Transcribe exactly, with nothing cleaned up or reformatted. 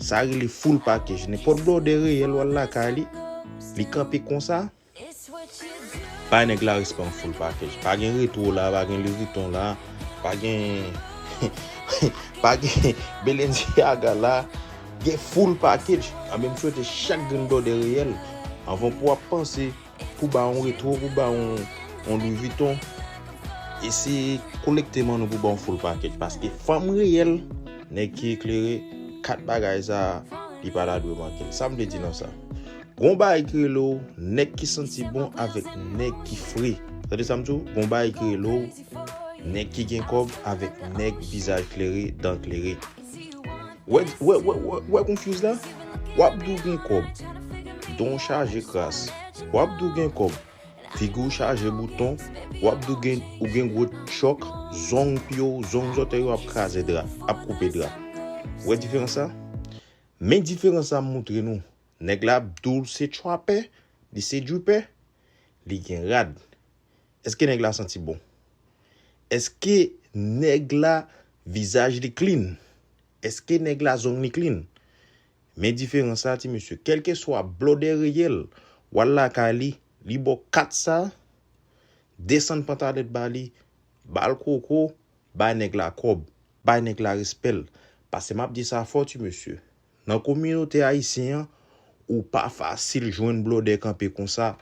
Sa rele full package. Nenpòt blòdè reyèl w al lakay li, li kanpe konsa. Bay nèg la respè an full package. Pa gen retwo la, pa gen Louis Vuitton la, pa gen pa gen Balenciaga la. Gen full package. Anben, m swete chak grenn blòdè reyèl, anvan pou w ap panse pou ba yon retwo, pou ba yon, yon Louis Vuitton, eseye kolekte manno pou ba yon full package. Paske fanm reyèl, nèg ki eklere, kat bagay sa, li pa ta dwe manke l. Sa m vle di nan sa? Gon bagay ki rele w nèg ki santi bon avèk nèg ki fre. Tande sa m di w? Gon bagay ki rele w nèg ki gen kòb avèk nèg vizaj klere, dan klere. Wè, wè, wè, wè, wè konfyuz la? W ap di w gen kòb, don chaje kras. W ap di w gen kòb, figi w chaje bouton. W ap di w gen, ou gen gwo chòk, zong pye w, zong zòtèy yo ap kraze dra, ap koupe dra. Wè diferans sa? Men diferans sa m moutre nou. Nèg la ap di w l se trapè, li se dripè, li gen rad. Èske nèg la santi bon? Èske nèg la vizaj li clean? Èske nèg la zong li clean? Men diferans sa, ti mesye. Kèlkeswa blòdè reyèl, w al lakay li, li ba w kat sa, desann pantalèt ba li, ba l koko, bay nèg la kòb, bay nèg la respè l. Paske m ap di sa fò, ti mesye. Nan kominote ayisyen an, ou pa fasil jwenn blòdè kanpe konsa,